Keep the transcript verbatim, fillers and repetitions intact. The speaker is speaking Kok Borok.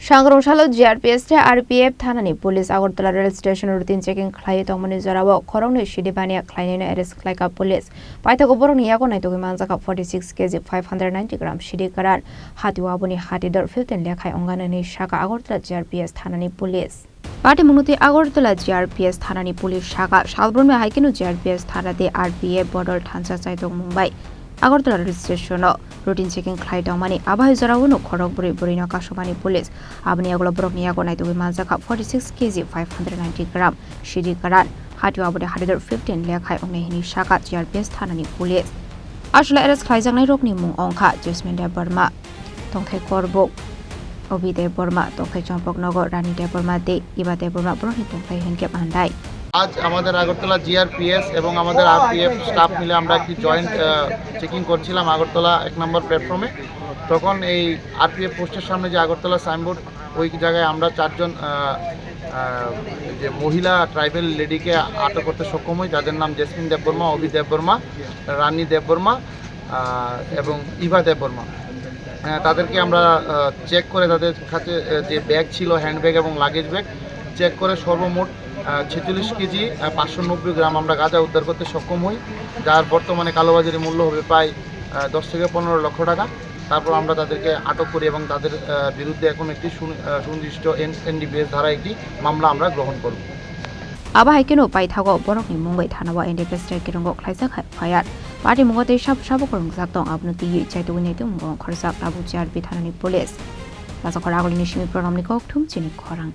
Sangrong salo G R P S tei R P F thanani police Agartala rail station routine checking khlaiwi tongmani jorao khoroknwi sidi baniya khlainaino arrest khlaikha police. Paithago borokni yago naitugwi manjakha forty six K G five hundred ninety gram sidi kwran. Hatio aboni hati dor fifteen lekhai ongani hinwi sakha Agartala G R P S thanani police. Patimungno twi Agartala G R P S thanani police sakha, salbrumni hai kheno G R P S thana tei R P F bodol thansa chaitokmung bai Agartala rail station-o routine checking khlai tongmani. Abo hai jorao no khorok bwrwi bwrwino kasubani police. Aboni yagulo borokni yago naitugwi manjakha forty six K G five hundred ninety gram sidi kwran. Hatio aboni hati dor fifteen lekhai ongni hinwi sakha G R P S thanani police. Aswlai arrest khlaijaknai rokni mung ongkha Jasmine Debbarma, tongthai Korbuk, Obi Debbarma, tongthai Chompoknogo, Rani Debbarma tei Iba Debbarma borokni tongthai hinkhe Andai. আজ আমাদের আগরতলা জিআরপিএস এবং আমাদের RPF staff মিলে আমরা একটি joint checking করছিলাম আগরতলা এক নম্বর প্ল্যাটফর্মে। তখন এই আরপিএফ পোস্টের সামনে যে আগরতলা সাইনবোর্ড, ওই জায়গায় আমরা চারজন আহ, আহ, যে মহিলা ট্রাইবাল লেডিকে আটক করতে সক্ষম হই, যাদের নাম জেসমিন দেববর্মা, অভি দেববর্মা, রানী দেববর্মা আহ, এবং ইভা দেববর্মা। আহ, তাদেরকে আমরা চেক করে তাদের কাছে আহ, যে ব্যাগ ছিল, হ্যান্ডব্যাগ এবং লাগেজ ব্যাগ চেক করে সর্বমোট ছেচল্লিশ কেজি পাঁচশো নব্বই গ্রাম আমরা গাঁজা উদ্ধার করতে সক্ষম হই, যার বর্তমানে কালোবাজারি মূল্য হবে প্রায় আহ, দশ থেকে পনেরো লক্ষ টাকা। তারপর আমরা তাদেরকে আটক করি এবং তাদের আহ, বিরুদ্ধে এখন একটি সুনি- আহ, সুনির্দিষ্ট এনডিপিএস ধারা একটি মামলা আমরা গ্রহণ করব। Abo hai kheno paithago borokni mungwi thanao N D P S tei kirongo khlaijak hai F I R. Patimungno tei sabo sabo kwrwngjak tong, abono twiwi chaitugwi naitukmung khorjak tabuk G R P thanani police. Lachakhor Agulini simi Pranamni kokthum chini khorang.